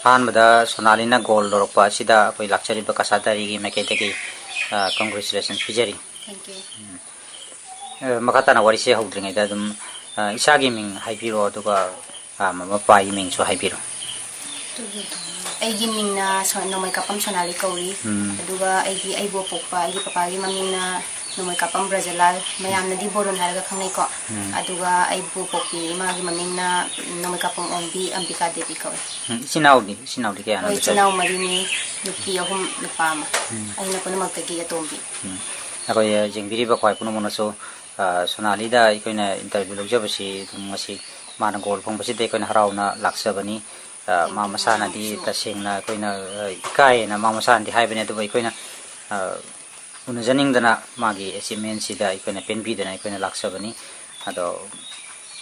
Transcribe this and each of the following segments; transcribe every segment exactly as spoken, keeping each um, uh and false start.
ꯑꯍꯥꯟꯕꯗ ꯁꯣꯅꯥꯂꯤꯅ ꯒꯣꯜ ꯂꯧꯔꯛꯄ ꯑꯁꯤꯗ ꯑꯩꯈꯣꯏ ꯂꯥꯛꯆꯔꯤꯕ ꯀꯁꯥꯇꯔꯤꯒꯤ ꯃꯥꯏꯀꯩꯗꯒꯤ, ꯑ, congratulations ꯄꯤꯖꯔꯤ꯫ Thank you. ꯑ, ꯃꯈꯥ ꯇꯥꯅ ꯋꯥꯔꯤꯁꯦ ꯍꯧꯗ꯭ꯔꯤꯉꯩꯗ ꯑꯗꯨꯝ, ꯑ, ꯏꯁꯥꯒꯤ ꯃꯤꯡ ꯍꯥꯏꯕꯤꯔꯣ, ꯑꯗꯨꯒ, ꯑ, ꯃꯃꯥ ꯃꯄꯥꯒꯤ ꯃꯤꯡꯁꯨ ꯍꯥꯏꯕꯤꯔꯣ꯫ ꯑꯩꯒꯤ ꯃꯤꯡꯅ ꯁꯣ-, ꯅꯣꯡꯃꯩꯀꯥꯄꯝ ꯁꯣꯅꯥꯂꯤ ꯀꯧꯏ꯫ ꯎꯝ꯫ ꯑꯗꯨꯒ ꯑꯩꯒꯤ, ꯑꯩꯕꯨ ꯄꯣꯛꯄ ꯑꯩꯒꯤ ꯄꯄꯥꯒꯤ ꯃꯃꯤꯡꯅ ꯅꯣꯡꯃꯩꯀꯥꯄꯝ ꯕ꯭ꯔꯖꯂꯥꯜ, ꯃꯌꯥꯝꯅꯗꯤ ꯕꯣꯔꯨꯟ ꯍꯥꯏꯔꯒ ꯈꯪꯅꯩꯀꯣ꯫ ꯎꯝ꯫ ꯑꯗꯨꯒ ꯑꯩꯕꯨ ꯄꯣꯛꯄꯤ ꯏꯃꯥꯒꯤ ꯃꯃꯤꯡꯅ ꯅꯣꯡꯃꯩꯀꯥꯄꯝ ꯑꯣꯡꯕꯤ ꯑꯝꯕꯤꯀꯥ ꯗꯦꯕꯤ ꯀꯧꯏ꯫ ꯎꯝ, ꯏꯆꯤꯟ ꯏꯅꯥꯎꯗꯤ, ꯏꯆꯤꯟ ꯏꯅꯥꯎꯗꯤ ꯀꯌꯥꯅꯣ? ꯍꯣꯏ, ꯏꯆꯤꯟ ꯏꯅꯥꯎ ꯃꯔꯤꯅꯤ, ꯅꯨꯄꯤ ꯑꯍꯨꯝ, ꯅꯨꯄꯥ ꯑꯃ꯫ ꯎꯝ꯫ ꯑꯩꯅ ꯄꯨꯝꯅꯃꯛꯇꯒꯤ ꯑꯇꯣꯝꯕꯤ꯫ ꯎꯝ꯫ ꯑꯩꯈꯣꯏ ꯌꯦꯡꯕꯤꯔꯤꯕ ꯈ꯭ꯋꯥꯏ ꯄꯨꯝꯅꯃꯛꯅꯁꯨ, ꯑ, ꯁꯣꯅꯥꯂꯤꯗ ꯑꯩꯈꯣꯏꯅ interview ꯂꯧꯖꯕꯁꯤ ꯑꯗꯨꯝ ꯉꯁꯤ ꯃꯥꯅ ꯒꯣꯜ ꯐꯪꯕꯁꯤꯗ ꯑꯩꯈꯣꯏꯅ ꯍꯔꯥꯎꯅ ꯂꯥꯛꯆꯕꯅꯤ꯫ ꯑ, ꯃꯥ Thank you, ꯃꯁꯥꯅꯗꯤ ꯃꯌꯥꯝꯁꯨ꯫ ꯇꯁꯦꯡꯅ ꯑꯩꯈꯣꯏꯅ, ꯑ, ꯏꯀꯥꯏꯌꯦꯅ ꯃꯥ ꯃꯁꯥꯅꯗꯤ ꯍꯥꯏꯕꯅꯤ, ꯑꯗꯨꯕꯨ ꯑꯩꯈꯣꯏꯅ, ꯑ, ꯎꯅꯖꯅꯤꯡꯗꯅ ꯃꯥꯒꯤ achievement ꯁꯤꯗ ꯑꯩꯈꯣꯏꯅ ꯄꯦꯟꯕꯤꯗꯅ ꯑꯩꯈꯣꯏꯅ ꯂꯥꯛꯆꯕꯅꯤ꯫ ꯑꯗꯣ,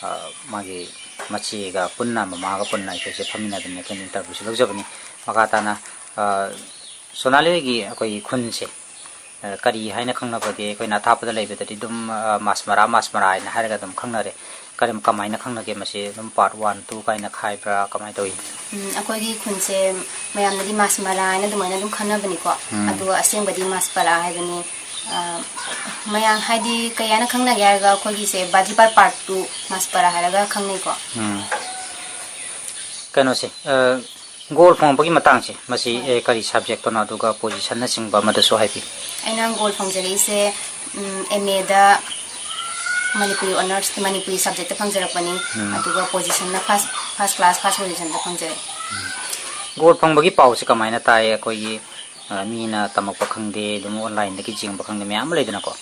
ꯑ, ꯃꯥꯒꯤ ꯃꯆꯦꯒ ꯄꯨꯟꯅ, ꯃꯃꯥꯒ ꯄꯨꯟꯅ ꯑꯩꯈꯣꯏꯁꯦ ꯐꯝꯃꯤꯟꯅꯗꯅ ꯑꯩꯈꯣꯏꯅ interview ꯁꯨ ꯂꯧꯖꯕꯅꯤ꯫ ꯃꯈꯥ ꯇꯥꯅ, ꯑ, ꯁꯣꯅꯥꯂꯤ ꯍꯣꯏꯒꯤ ꯑꯩꯈꯣꯏꯒꯤ ꯈꯨꯟꯁꯦ, ꯑ, ꯀꯔꯤ ꯍꯥꯏꯅ ꯈꯪꯅꯕꯒꯦ? ꯑꯩꯈꯣꯏꯅ ꯑꯊꯥꯞꯄꯗ ꯂꯩꯕꯗꯗꯤ ꯑꯗꯨꯝ, ꯑ, ꯃꯥꯁꯃꯔꯥ, ꯃꯥꯁꯃꯔꯥ ꯍꯥꯏꯅ ꯍꯥꯏꯔꯒ ꯑꯗꯨꯝ ꯈꯪꯅꯔꯦ꯫ ꯀꯔꯝ-, ꯀꯃꯥꯏꯅ ꯈꯪꯅꯒꯦ? ꯃꯁꯤ ꯑꯗꯨꯝ part one, two ꯀꯥꯏꯅ ꯈꯥꯏꯕ꯭ꯔꯥ? ꯀꯃꯥꯏꯅ ꯇꯧꯏ? ꯎꯝ, ꯑꯩꯈꯣꯏꯒꯤ ꯈꯨꯟꯁꯦ ꯃꯌꯥꯝꯅꯗꯤ ꯃꯥꯁꯃꯔꯥ ꯍꯥꯏꯅ ꯑꯗꯨꯃꯥꯏꯅ ꯑꯗꯨꯝ ꯈꯪꯅꯕꯅꯤꯀꯣ꯫ ꯎꯝ꯫ ꯑꯗꯨꯒ ꯑꯁꯦꯡꯕꯗꯤ ꯃꯥꯁꯄꯔꯥ ꯍꯥꯏꯕꯅꯤ꯫ ꯑ, ꯃꯌꯥꯝ ꯍꯥꯏꯗꯤ ꯀꯩ ꯍꯥꯏꯅ ꯈꯪꯅꯒꯦ ꯍꯥꯏꯔꯒ ꯑꯩꯈꯣꯏꯒꯤꯁꯦ ꯕꯥꯖꯤꯄꯥꯔ part two ꯃꯥꯁꯄꯔꯥ ꯍꯥꯏꯔꯒ ꯈꯪꯅꯩꯀꯣ꯫ ꯎꯝ꯫ ꯀꯩꯅꯣꯁꯦ, ꯑ, ꯒꯣꯜ ꯐꯪꯉꯛꯄꯒꯤ ꯃꯇꯥꯡꯁꯦ, ꯃꯁꯤ, ꯍꯣꯏ꯫ ꯑꯦ, ꯀꯔꯤ subject ꯇꯅꯣ, ꯑꯗꯨꯒ position ꯅꯆꯤꯡꯕ ꯑꯃꯗꯁꯨ ꯍꯥꯏꯕꯤꯌꯨ꯫ ꯑꯩꯅ ꯒꯣꯜ ꯐꯪꯖꯔꯛꯏꯁꯦ, ꯎꯝ, M A ꯗ ꯃꯅꯤꯄꯨꯔꯤ honours, ꯃꯅꯤꯄꯨꯔꯤ subject ꯇ ꯐꯪꯖꯔꯛꯄꯅꯤ꯫ ꯎꯝ꯫ ꯑꯗꯨꯒ position ꯅ first, first class, first position ꯗ ꯐꯪꯖꯔꯛꯏ꯫ ꯒꯣꯜ ꯐꯪꯕꯒꯤ ꯄꯥꯎꯁꯦ ꯀꯃꯥꯏꯅ ꯇꯥꯏ? ꯑꯩꯈꯣꯏꯒꯤ, ꯑ, ꯃꯤꯅ ꯇꯝꯃꯛꯄ ꯈꯪꯗꯦ, ꯑꯗꯨꯝ online ꯗꯒꯤ ꯆꯦꯟꯕ ꯈꯪꯗꯦ, ꯃꯌꯥꯝ ꯑꯃ ꯂꯩꯗꯅꯀꯣ꯫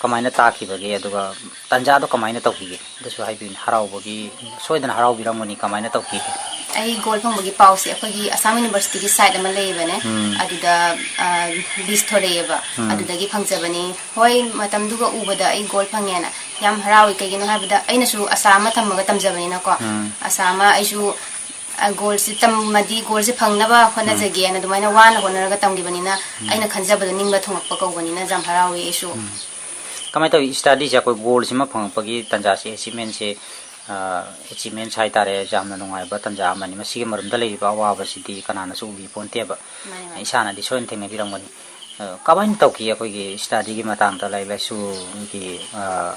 ꯀꯃꯥꯏꯅ ꯇꯥꯈꯤꯕꯒꯦ? ꯑꯗꯨꯒ ꯇꯥꯟꯖꯥꯗꯣ ꯀꯃꯥꯏꯅ ꯇꯧꯈꯤꯒꯦ? ꯑꯗꯨꯁꯨ ꯍꯥꯏꯕꯤꯌꯨꯅꯦ꯫ ꯍꯔꯥꯎꯕꯒꯤ, ꯁꯣꯏꯗꯅ ꯍꯔꯥꯎꯕꯤꯔꯝꯒꯅꯤ꯫ ꯀꯃꯥꯏꯅ ꯇꯧꯈꯤꯒꯦ? ꯑꯩ ꯒꯣꯜ ꯐꯪꯕꯒꯤ ꯄꯥꯎꯁꯦ ꯑꯩꯈꯣꯏꯒꯤ ꯑꯁꯥꯝ university ꯒꯤ site ꯑꯃ ꯂꯩꯌꯦꯕꯅꯦ, ꯎꯝ꯫ ꯑꯗꯨꯗ, ꯑ, list ꯊꯣꯔꯛꯑꯦꯕ꯫ ꯎꯝ꯫ ꯑꯗꯨꯗꯒꯤ ꯐꯪꯖꯕꯅꯤ꯫ ꯍꯣꯏ, ꯃꯇꯝꯗꯨꯒ ꯎꯕꯗ ꯑꯩ ꯒꯣꯜ ꯐꯪꯉꯦꯅ ꯌꯥꯝ ꯍꯔꯥꯎꯏ꯫ ꯀꯩꯒꯤꯅꯣ ꯍꯥꯏꯕꯗ ꯑꯩꯅꯁꯨ ꯑꯁꯥ ꯑꯃ ꯊꯝꯃꯒ ꯇꯝꯖꯕꯅꯤꯅꯀꯣ꯫ ꯎꯝ꯫ ꯑꯁꯥ ꯑꯃ ꯑꯩꯁꯨ, ꯑ, ꯒꯣꯜꯁꯦ ꯇꯝꯃꯗꯤ ꯒꯣꯜꯁꯦ ꯐꯪꯅꯕ ꯎꯝ꯫ ꯍꯣꯠꯅꯖꯒꯦꯅ ꯑꯗꯨꯃꯥꯏꯅ ꯋꯥꯅ ꯍꯣꯠꯅꯔꯒ ꯇꯝꯈꯤꯕꯅꯤꯅ ꯎꯝ꯫ ꯑꯩꯅ ꯈꯟꯖꯕꯗꯣ ꯅꯤꯡꯕ ꯊꯨꯡꯉꯛꯄ ꯀꯧꯕꯅꯤꯅ ꯌꯥꯝ ꯍꯔꯥꯎꯏ ꯑꯩꯁꯨ꯫ ꯎꯝ꯫ ꯀꯃꯥꯏꯅ ꯇꯧꯏ? Study ꯁꯦ ꯑꯩꯈꯣꯏ ꯒꯣꯜꯁꯤꯃ ꯐꯪꯉꯛꯄꯒꯤ ꯇꯥꯟꯖꯥꯁꯦ, achievement ꯁꯦ, ꯑꯦꯆꯤꯞꯃꯦꯟꯁ ꯍꯥꯏꯇꯥꯔꯦ, ꯌꯥꯝꯅ ꯅꯨꯡꯉꯥꯏꯕ ꯇꯥꯟꯖꯥ ꯑꯃꯅꯤ꯫ ꯃꯁꯤꯒꯤ ꯃꯔꯨꯝꯗ ꯂꯩꯔꯤꯕ ꯑꯋꯥꯕꯁꯤꯗꯤ ꯀꯅꯥꯅꯁꯨ ꯎꯕꯤ ꯄꯣꯟꯇꯦꯕ꯫ ꯃꯥꯅꯦ, ꯃꯥꯅꯦ꯫ ꯏꯁꯥꯅꯗꯤ ꯁꯣꯏꯅ ꯊꯦꯡꯅꯕꯤꯔꯝꯒꯅꯤ꯫ ꯑ, ꯀꯃꯥꯏꯅ ꯇꯧꯈꯤ ꯑꯩꯈꯣꯏꯒꯤ ꯁ꯭ꯇꯗꯤꯒꯤ ꯃꯇꯥꯡꯗ, ꯂꯥꯏꯔꯤꯛ ꯂꯥꯏꯁꯨꯒꯤ, ꯑ,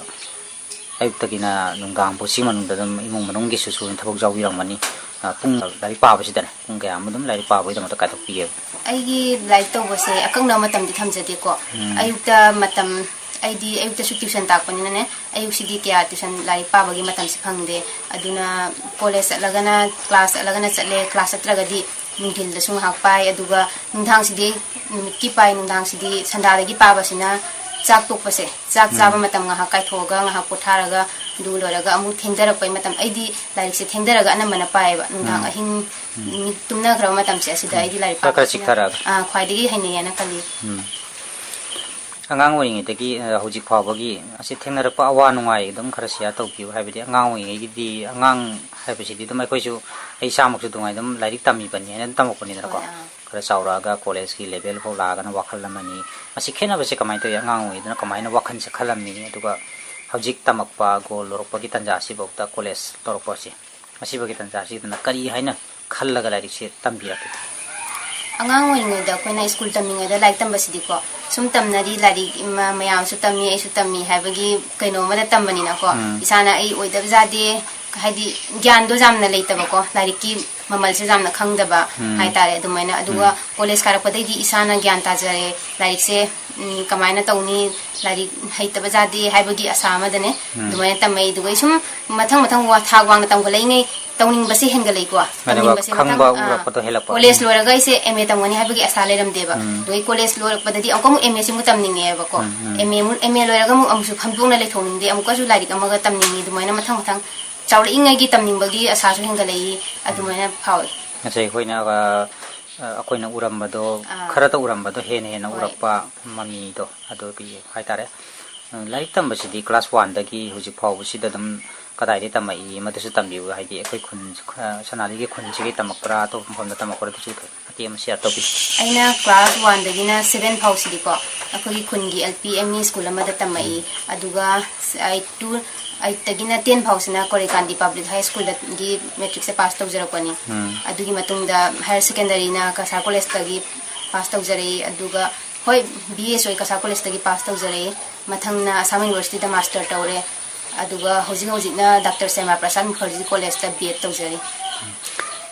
ꯑꯌꯨꯛꯇꯒꯤꯅ ꯅꯨꯡꯗꯥꯡ ꯐꯥꯎ ꯁꯤ ꯃꯅꯨꯡꯗ ꯑꯗꯨꯝ ꯏꯃꯨꯡ ꯃꯅꯨꯡꯒꯤꯁꯨ ꯁꯨꯅ ꯊꯕꯛ ꯌꯥꯎꯕꯤꯔꯝꯒꯅꯤ꯫ ꯑ, ꯄꯨꯡ ꯂꯥꯏꯔꯤꯛ ꯄꯥꯕꯁꯤꯗꯅꯦ, ꯄꯨꯡ ꯀꯌꯥ ꯑꯃ ꯑꯗꯨꯝ ꯂꯥꯏꯔꯤꯛ ꯄꯥꯕꯒꯤꯗꯃꯛꯇ ꯀꯥꯏꯊꯣꯛꯄꯤꯒꯦꯕ? ꯑꯩꯒꯤ ꯂꯥꯏꯔꯤꯛ ꯇꯧꯕꯁꯦ ꯑꯀꯛꯅꯕ ꯃꯇꯝꯗꯤ ꯊꯝꯖꯗꯦꯀꯣ꯫ ꯎꯝ꯫ ꯑꯌꯨꯛꯇ ꯃꯇꯝ, ꯑꯩꯗꯤ ꯑꯌꯨꯛꯇꯁꯨ ꯇ꯭ꯌꯨꯁꯟ ꯇꯥꯛꯄꯅꯤꯅꯅꯦ, ꯑꯌꯨꯛꯁꯤꯗꯤ ꯀꯌꯥ ꯇ꯭ꯌꯨꯁꯟ ꯂꯥꯏꯔꯤꯛ ꯄꯥꯕꯒꯤ ꯃꯇꯝꯁꯦ ꯐꯪꯗꯦ꯫ ꯑꯗꯨꯅ ꯀꯣꯂꯦꯖ ꯆꯠꯂꯒꯅ, ꯀ꯭ꯂꯥꯁ ꯆꯠꯂꯒꯅ ꯆꯠꯂꯦ, ꯀ꯭ꯂꯥꯁ ꯆꯠꯇ꯭ꯔꯒꯗꯤ ꯅꯨꯡꯊꯤꯜꯗꯁꯨ ꯉꯥꯏꯍꯥꯛ ꯄꯥꯏ, ꯑꯗꯨꯒ ꯅꯨꯡꯗꯥꯡꯁꯤꯗꯤ ꯅꯨꯃꯤꯠꯀꯤ ꯄꯥꯏ, ꯅꯨꯡꯗꯥꯡꯁꯤꯗꯤ ꯁꯟꯗꯥꯗꯒꯤ ꯄꯥꯕꯁꯤꯅ ꯆꯥꯛ ꯇꯣꯛꯄꯁꯦ, ꯆꯥꯛ ꯆꯥꯕ ꯎꯝ꯫ ꯃꯇꯝ ꯉꯥꯏꯍꯥꯛ ꯀꯥꯏꯊꯣꯛꯑꯒ, ꯉꯥꯏꯍꯥꯛ ꯄꯣꯊꯥꯔꯒ, ꯑꯗꯨ ꯂꯣꯏꯔꯒ ꯑꯃꯨꯛ ꯊꯦꯡꯊꯔꯛꯄꯩ ꯃꯇꯝ, ꯑꯩꯗꯤ ꯂꯥꯏꯔꯤꯛꯁꯦ ꯊꯦꯡꯊꯔꯒ ꯑꯅꯝꯕꯅ ꯄꯥꯏꯌꯦꯕ, ꯅꯨꯡꯗꯥꯡ ꯎꯝ꯫ ꯑꯍꯤꯡ ꯎꯝ꯫ ꯃꯤ ꯇꯨꯝꯅꯈ꯭ꯔꯕ ꯃꯇꯝꯁꯦ, ꯑꯁꯤꯗ ꯎꯝ꯫ ꯑꯩꯗꯤ ꯂꯥꯏꯔꯤꯛ ꯈꯔ ꯈꯔ ꯄꯥꯕꯁꯤꯅ, ꯆꯤꯛꯊꯔꯛꯑꯒ꯫ ꯑꯥ, ꯈ꯭ꯋꯥꯏꯗꯒꯤ ꯍꯩꯅꯩꯌꯦꯅ ꯈꯜꯂꯤ꯫ ꯎꯝ꯫ ꯑꯉꯥꯡ ꯑꯣꯏꯔꯤꯉꯩꯗꯒꯤ, ꯑ, ꯍꯧꯖꯤꯛ ꯐꯥꯎꯕꯒꯤ ꯑꯁꯤ ꯊꯦꯡꯅꯔꯛꯄ ꯑꯋꯥ ꯅꯨꯡꯉꯥꯏ ꯑꯗꯨꯝ ꯈꯔ ꯁꯤꯌꯥꯔ ꯇꯧꯕꯤꯌꯨ꯫ ꯍꯥꯏꯕꯗꯤ ꯑꯉꯥꯡ ꯑꯣꯏꯔꯤꯉꯩꯒꯤꯗꯤ, ꯑꯉꯥꯡ ꯍꯥꯏꯕꯁꯤꯗꯤ ꯑꯗꯨꯝ ꯑꯩꯈꯣꯏꯁꯨ, ꯑꯩ ꯏꯁꯥꯃꯛꯁꯨ ꯑꯗꯨꯃꯥꯏꯅ ꯑꯗꯨꯝ ꯂꯥꯏꯔꯤꯛ ꯇꯝꯃꯤꯕꯅꯤ ꯍꯥꯏꯅ ꯑꯗꯨꯝ ꯇꯝꯃꯛꯄꯅꯤꯗꯅꯀꯣ꯫ ꯍꯣꯏ, ꯑꯥ꯫ ꯈꯔ ꯆꯥꯎꯔꯛꯑꯒ ꯀꯣꯂꯦꯖꯀꯤ ꯂꯦꯚꯦꯜ ꯐꯥꯎ ꯂꯥꯛꯑꯒꯅ ꯋꯥꯈꯜ ꯑꯃꯅꯤ꯫ ꯃꯁꯤ ꯈꯦꯠꯅꯕꯁꯦ ꯀꯃꯥꯏꯅ ꯇꯧꯏ? ꯑꯉꯥꯡ ꯑꯣꯏꯔꯤꯉꯩꯗꯅ ꯀꯃꯥꯏꯅ ꯋꯥꯈꯜꯁꯦ ꯈꯜꯂꯝꯃꯤ? ꯑꯗꯨꯒ ꯍꯧꯖꯤꯛ ꯇꯝꯃꯛꯄ, ꯒꯣꯜ ꯂꯧꯔꯛꯄꯒꯤ ꯇꯥꯟꯖꯥꯁꯤꯐꯥꯎꯗ, ꯀꯣꯂꯦꯖ ꯇꯧꯔꯛꯄꯁꯦ, ꯃꯁꯤꯐꯥꯎꯒꯤ ꯇꯥꯟꯖꯥꯁꯤꯗꯅ ꯀꯔꯤ ꯍꯥꯏꯅ ꯈꯜꯂꯒ ꯂꯥꯏꯔꯤꯛꯁꯦ ꯇꯝꯕꯤꯔꯛꯀꯦ? ꯑꯉꯥꯡ ꯑꯣꯏꯔꯤꯉꯩꯗ ꯑꯩꯈꯣꯏꯅ ꯁ꯭ꯀꯨꯜ ꯇꯝꯃꯤꯉꯩꯗ ꯂꯥꯏꯔꯤꯛ ꯇꯝꯕꯁꯤꯗꯤꯀꯣ, ꯁꯨꯝ ꯇꯝꯅꯔꯤ, ꯂꯥꯏꯔꯤꯛ ꯃ-, ꯃꯌꯥꯝꯁꯨ ꯇꯝꯃꯤ, ꯑꯩꯁꯨ ꯇꯝꯃꯤ ꯍꯥꯏꯕꯒꯤ ꯀꯩꯅꯣ ꯑꯃꯗ ꯇꯝꯕꯅꯤꯅꯀꯣ, ꯎꯝ꯫ ꯏꯁꯥꯅ ꯑꯩ ꯑꯣꯏꯗꯕ ꯌꯥꯗꯦ, ꯍꯥꯏꯗꯤ ꯒ꯭ꯌꯥꯟꯗꯣ ꯌꯥꯝꯅ ꯂꯩꯇꯕꯀꯣ, ꯂꯥꯏꯔꯤꯛꯀꯤ ꯃꯃꯜꯁꯨ ꯌꯥꯝꯅ ꯈꯪꯗꯕ ꯎꯝ꯫ ꯍꯥꯏꯇꯥꯔꯦ꯫ ꯑꯗꯨꯃꯥꯏꯅ, ꯑꯗꯨꯒ ꯎꯝ꯫ ꯀꯣꯂꯦꯖ ꯀꯥꯔꯛꯄꯗꯩꯗꯤ ꯏꯁꯥꯅ ꯒ꯭ꯌꯥꯟ ꯇꯥꯖꯔꯦ, ꯂꯥꯏꯔꯤꯛꯁꯦ, ꯎꯝ, ꯀꯃꯥꯏꯅ ꯇꯧꯅꯤ, ꯂꯥꯏꯔꯤꯛ ꯍꯩꯇꯕ ꯌꯥꯗꯦ ꯍꯥꯏꯕꯒꯤ ꯑꯁꯥ ꯑꯃꯗꯅꯦ ꯎꯝ꯫ ꯑꯗꯨꯃꯥꯏꯅ ꯇꯝꯃꯛꯏ꯫ ꯑꯗꯨꯒ ꯑꯩ ꯁꯨꯝ ꯃꯊꯪ ꯃꯊꯪ ꯋꯥ-, ꯊꯥꯛ ꯋꯥꯡꯅ ꯇꯝꯈꯠꯂꯛꯏꯉꯩ ꯇꯧꯅꯤꯡꯕꯁꯦ ꯍꯦꯟꯒꯠꯂꯛꯏꯀꯣ꯫ ꯑꯗꯨꯒ ꯇꯝꯅꯤꯡꯕꯁꯦ ꯈꯪꯕ ꯃꯊꯪ, ꯑꯥ, ꯎꯔꯛꯄꯗꯣ ꯍꯦꯜꯂꯛꯄ꯫ ꯀꯣꯂꯦꯖ ꯎꯝ꯫ ꯂꯣꯏꯔꯒ ꯑꯩꯁꯦ ꯑꯦꯝ ꯑꯦ ꯇꯝꯒꯅꯤ ꯍꯥꯏꯕꯒꯤ ꯑꯁꯥ ꯂꯩꯔꯝꯗꯦꯕ꯫ ꯎꯝ꯫ ꯑꯗꯨꯒ ꯑꯩ ꯀꯣꯂꯦꯖ ꯂꯣꯏꯔꯛꯄꯗꯗꯤ ꯑꯃꯨꯛꯀ ꯑꯃꯨꯛ ꯑꯦꯝ ꯑꯦꯁꯤ ꯑꯃꯨꯛ ꯇꯝꯅꯤꯡꯉꯦꯕꯀꯣ꯫ ꯎꯝ, ꯎꯝ꯫ ꯑꯦꯝ ꯑꯦ ꯑꯃꯨꯛ, ꯑꯦꯝ ꯑꯦ ꯂꯣꯏꯔꯒ ꯑꯃꯨꯛ ꯑꯃꯨꯛꯁꯨ ꯐꯝꯗꯣꯛꯅ ꯂꯩꯊꯣꯛꯅꯤꯡꯗꯦ, ꯑꯃꯨꯛꯀꯁꯨ ꯂꯥꯏꯔꯤꯛ ꯑꯃꯒ ꯇꯝꯅꯤꯡꯉꯤ, ꯑꯗꯨꯃꯥꯏꯅ ꯃꯊꯪ ꯃꯊꯪ ꯆꯥꯎꯔꯛꯏꯉꯩꯒꯤ ꯇꯝꯅꯤꯡꯕꯒꯤ ꯑꯁꯥꯁꯨ ꯍꯦꯟꯒꯠꯂꯛꯏ, ꯑꯗꯨꯃꯥꯏꯅ ꯐꯥꯎꯏ꯫ ꯉꯁꯥꯏ ꯑꯩꯈꯣꯏꯅ, ꯑ, ꯑ, ꯑꯩꯈꯣꯏꯅ ꯎꯔꯝꯕꯗꯣ, ꯑꯥ꯫ ꯈꯔꯇ ꯎꯔꯝꯕꯗꯣ ꯍꯦꯟꯅ ꯍꯦꯟꯅ ꯍꯣꯏ꯫ ꯎꯔꯛꯄ ꯃꯃꯤꯗꯣ ꯑꯗꯨꯒꯤ ꯍꯥꯏꯇꯥꯔꯦ꯫ ꯑ, ꯂꯥꯏꯔꯤꯛ ꯇꯝꯕꯁꯤꯗꯤ ꯀ꯭ꯂꯥꯁ ꯋꯥꯟꯗꯒꯤ ꯍꯧꯖꯤꯛ ꯐꯥꯎꯕꯁꯤꯗ ꯑꯗꯨꯝ ꯀꯗꯥꯏꯗꯒꯤ ꯇꯝꯃꯛꯏ, ꯃꯗꯨꯁꯨ ꯇꯝꯕꯤꯌꯨ꯫ ꯍꯥꯏꯗꯤ ꯑꯩꯈꯣꯏ ꯈꯨꯟ, ꯑ, ꯁꯅꯥꯂꯩꯒꯤ ꯈꯨꯟꯁꯤꯒꯤ ꯇꯝꯃꯛꯄ꯭ꯔꯥ, ꯑꯇꯣꯞꯄ ꯃꯐꯝꯗ ꯇꯝꯃꯛꯄ꯭ꯔꯥ, ꯑꯗꯨꯁꯨ ꯃꯇꯦꯛ ꯑꯃ share ꯇꯧꯕꯤꯌꯨ꯫ ꯑꯩꯅ class one ꯗꯒꯤꯅ seven ꯐꯥꯎꯁꯤꯗꯤꯀꯣ, ꯑꯩꯈꯣꯏꯒꯤ ꯈꯨꯟꯒꯤ L P M E school ꯑꯃꯗ ꯇꯝꯃꯛꯏ꯫ ꯑꯗꯨꯒ eight to, eight ꯇꯒꯤꯅ ten ꯐꯥꯎꯁꯤꯅ ꯀꯣꯔꯤꯀꯥꯟꯗꯤ Public High School ꯗꯒꯤ matric ꯁꯦ pass ꯇꯧꯖꯔꯛꯄꯅꯤ꯫ ꯎꯝ꯫ ꯑꯗꯨꯒꯤ ꯃꯇꯨꯡꯗ higher secondary ꯅ ꯀꯁꯥꯔ College ꯇꯒꯤ pass ꯇꯧꯖꯔꯛꯏ꯫ ꯑꯗꯨꯒ, ꯍꯣꯏ, B S ꯑꯣꯏ ꯀꯁꯥꯔ College ꯇꯒꯤ pass ꯇꯧꯖꯔꯛꯏ꯫ ꯃꯊꯪꯅ Assam University ꯗ master ꯇꯧꯔꯦ꯫ ꯑꯗꯨꯒ ꯍꯧꯖꯤꯛ ꯍꯧꯖꯤꯛꯅ Doctor ꯁ꯭ꯌꯥꯃꯥ ꯄ꯭ꯔꯁꯥꯗ ꯃꯨꯈꯔꯖꯤ College ꯇ B Ed ꯇꯧꯖꯔꯤ꯫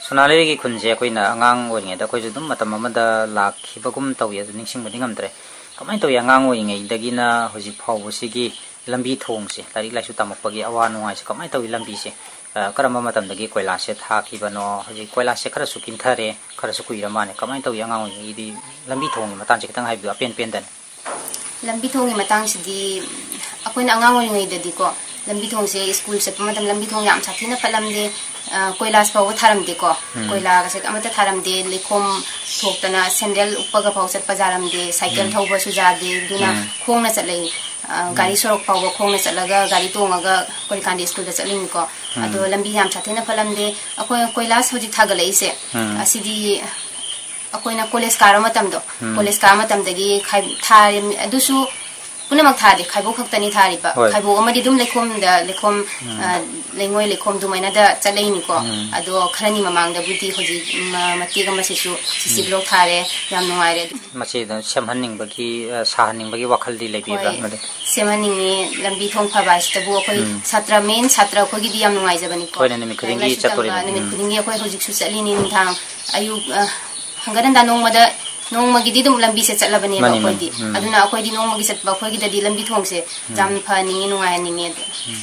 ꯁꯣꯅꯥꯂꯤꯒꯤ ꯈꯨꯟꯁꯦ ꯑꯩꯈꯣꯏꯅ ꯑꯉꯥꯡ ꯑꯣꯏꯔꯤꯉꯩꯗ ꯑꯩꯈꯣꯏꯁꯨ ꯑꯗꯨꯝ ꯃꯇꯝ ꯑꯃꯗ ꯂꯥꯛꯈꯤꯕꯒꯨꯝ ꯇꯧꯏ, ꯑꯗꯨ ꯅꯤꯡꯁꯤꯡꯕꯗꯤ ꯉꯝꯗ꯭ꯔꯦ꯫ ꯀꯃꯥꯏꯅ ꯇꯧꯏ, ꯑꯉꯥꯡ ꯑꯣꯏꯔꯤꯉꯩꯗꯒꯤꯅ ꯍꯧꯖꯤꯛ ꯐꯥꯎꯕꯁꯤꯒꯤ ꯂꯝꯕꯤ ꯊꯣꯡꯁꯦ, ꯂꯥꯏꯔꯤꯛ ꯂꯥꯏꯁꯨ ꯇꯝꯃꯛꯄꯒꯤ ꯑꯋꯥ ꯅꯨꯡꯉꯥꯏꯁꯦ ꯀꯃꯥꯏꯅ ꯇꯧꯏ? ꯂꯝꯕꯤꯁꯦ, ꯑ, ꯀꯔꯝꯕ ꯃꯇꯝꯗꯒꯤ ꯀꯣꯏꯂꯥꯁꯁꯦ ꯊꯥꯈꯤꯕꯅꯣ? ꯍꯧꯖꯤꯛ ꯀꯣꯏꯂꯥꯁꯁꯦ ꯈꯔꯁꯨ ꯀꯤꯟꯊꯔꯦ, ꯈꯔꯁꯨ ꯀꯨꯏꯔ ꯃꯥꯜꯂꯦ꯫ ꯀꯃꯥꯏꯅ ꯇꯧꯏ, ꯑꯉꯥꯡ ꯑꯣꯏꯔꯤꯉꯩꯒꯤꯗꯤ ꯂꯝꯕꯤ ꯊꯣꯡꯒꯤ ꯃꯇꯥꯡꯁꯦ ꯈꯤꯇꯪ ꯍꯥꯏꯕꯤꯌꯨ, ꯑꯄꯦꯟ ꯄꯦꯟꯗꯅ꯫ ꯂꯝꯕꯤ ꯊꯣꯡꯒꯤ ꯃꯇꯥꯡꯁꯤꯗꯤ ꯑꯩꯈꯣꯏꯅ ꯑꯉꯥꯡ ꯑꯣꯏꯔꯤꯉꯩꯗꯗꯤꯀꯣ, ꯂꯝꯕꯤ ꯊꯣꯡꯁꯦ ꯁ꯭ꯀꯨꯜ ꯆꯠꯄ ꯃꯇꯝ ꯂꯝꯕꯤ ꯊꯣꯡ ꯌꯥꯝ ꯁꯥꯊꯤꯅ ꯐꯠꯂꯝꯗꯦ꯫ ꯑ, ꯀꯣꯏꯂꯥꯁ ꯐꯥꯎꯕ ꯊꯥꯔꯝꯗꯦꯀꯣ꯫ ꯎꯝ꯫ ꯀꯣꯏꯂꯥꯒꯁꯦ ꯑꯃꯠꯇ ꯊꯥꯔꯝꯗꯦ꯫ ꯂꯩꯈꯣꯝ ꯊꯣꯛꯇꯅ ꯁꯦꯟꯗꯜ ꯎꯞꯄꯒ ꯐꯥꯎ ꯆꯠꯄ ꯌꯥꯔꯝꯗꯦ꯫ ꯁꯥꯏꯀꯜ ꯎꯝ꯫ ꯊꯧꯕꯁꯨ ꯌꯥꯗꯦ꯫ ꯑꯗꯨꯅ ꯎꯝ꯫ ꯈꯣꯡꯅ ꯆꯠꯂꯛꯏ꯫ ꯑ, ꯎꯝ꯫ ꯒꯥꯔꯤ ꯁꯣꯔꯣꯛ ꯐꯥꯎꯕ ꯈꯣꯡꯅ ꯆꯠꯂꯒ, ꯒꯥꯔꯤ ꯇꯣꯡꯉꯒ ꯀꯣꯔꯤꯀꯥꯟꯗꯤ ꯁ꯭ꯀꯨꯜꯗ ꯆꯠꯂꯤꯅꯤꯀꯣ꯫ ꯎꯝ꯫ ꯑꯗꯣ ꯂꯝꯕꯤ ꯌꯥꯝ ꯁꯥꯊꯤꯅ ꯐꯠꯂꯝꯗꯦ꯫ ꯑꯩꯈꯣꯏ ꯀꯣꯏꯂꯥꯁ ꯍꯧꯖꯤꯛ ꯊꯥꯒꯠꯂꯛꯏꯁꯦ, ꯎꯝ꯫ ꯑꯁꯤꯗꯤ ꯑꯩꯈꯣꯏꯅ ꯀꯣꯂꯦꯖ ꯀꯥꯔ ꯃꯇꯝꯗꯣ, ꯎꯝ꯫ ꯀꯣꯂꯦꯖ ꯀꯥꯔ ꯃꯇꯝꯗꯒꯤ ꯈꯥꯏ-, ꯊꯥꯔꯤꯝ-, ꯑꯗꯨꯁꯨ ꯄꯨꯝꯅꯃꯛ ꯊꯥꯗꯦ, ꯈꯥꯏꯕꯣꯛ ꯈꯛꯇꯅꯤ ꯊꯥꯔꯤꯕ꯫ ꯍꯣꯏ꯫ ꯈꯥꯏꯕꯣꯛ ꯑꯃꯗꯤ ꯑꯗꯨꯝ ꯂꯩꯈꯣꯝꯗ, ꯂꯩꯈꯣꯝ, ꯎꯝ꯫ ꯑ, ꯂꯩꯉꯣꯏ ꯂꯩꯈꯣꯝ ꯑꯗꯨꯃꯥꯏꯅꯗ ꯆꯠꯂꯛꯏꯅꯤꯀꯣ꯫ ꯎꯝ꯫ ꯑꯗꯣ ꯈꯔꯅꯤ ꯃꯃꯥꯡꯗꯕꯨꯗꯤ ꯍꯧꯖꯤꯛ ꯃ-, ꯃꯇꯦꯛ ꯑꯃ ꯁꯤꯁꯨ CC ꯎꯝ꯫ Block ꯊꯥꯔꯦ, ꯌꯥꯝ ꯅꯨꯡꯉꯥꯏꯔꯦ꯫ ꯃꯁꯤꯗ ꯁꯦꯝꯍꯟꯅꯤꯡꯕꯒꯤ, ꯑ, ꯁꯥꯍꯟꯅꯤꯡꯕꯒꯤ ꯋꯥꯈꯜꯗꯤ ꯂꯩꯕꯤꯕ꯭ꯔꯥ? ꯍꯣꯏ, ꯑꯃꯗꯤ? ꯁꯦꯝꯍꯟꯅꯤꯡꯉꯤ꯫ ꯂꯝꯕꯤ ꯊꯣꯡ ꯐꯕ ꯍꯥꯏꯁꯤꯗꯕꯨ ꯑꯩꯈꯣꯏ ꯎꯝ꯫ ꯁꯥꯇ꯭ꯔ, main ꯁꯥꯇ꯭ꯔ ꯑꯩꯈꯣꯏꯒꯤꯗꯤ ꯌꯥꯝ ꯅꯨꯡꯉꯥꯏꯖꯕꯅꯤꯀꯣ꯫ ꯍꯣꯏꯅꯦ, ꯅꯨꯃꯤꯠ ꯈꯨꯗꯤꯡꯒꯤ ꯂꯥꯏꯔꯤꯛ ꯂꯥꯏꯁꯨ ꯇꯝꯕ ꯆꯠꯇꯣꯔꯤꯕꯅꯤ꯫ ꯅꯨꯃꯤꯠ ꯎꯝ꯫ ꯈꯨꯗꯤꯡꯒꯤ ꯑꯩꯈꯣꯏ ꯍꯧꯖꯤꯛꯁꯨ ꯆꯠꯂꯤꯅꯤ, ꯅꯨꯡꯗꯥꯡ, ꯑꯌꯨꯛ, ꯑ, ꯍꯪꯒꯠ ꯍꯟꯗꯥ ꯅꯣꯡꯃꯗ, ꯅꯣꯡꯃꯒꯤꯗꯤ ꯑꯗꯨꯝ ꯂꯝꯕꯤꯁꯦ ꯆꯠꯂꯕꯅꯦꯕ ꯃꯥꯅꯤ, ꯃꯥꯅꯤ꯫ ꯑꯩꯈꯣꯏꯗꯤ꯫ ꯎꯝ꯫ ꯑꯗꯨꯅ ꯑꯩꯈꯣꯏꯗꯤ ꯅꯣꯡꯃꯒꯤ ꯆꯠꯄ ꯑꯩꯈꯣꯏꯒꯤꯗꯗꯤ ꯂꯝꯕꯤ ꯊꯣꯡꯁꯦ ꯎꯝ꯫ ꯌꯥꯝ ꯐꯍꯟꯅꯤꯡꯉꯤ, ꯅꯨꯡꯉꯥꯏꯍꯟꯅꯤꯡꯉꯤ ꯑꯗꯣ꯫ ꯎꯝ꯫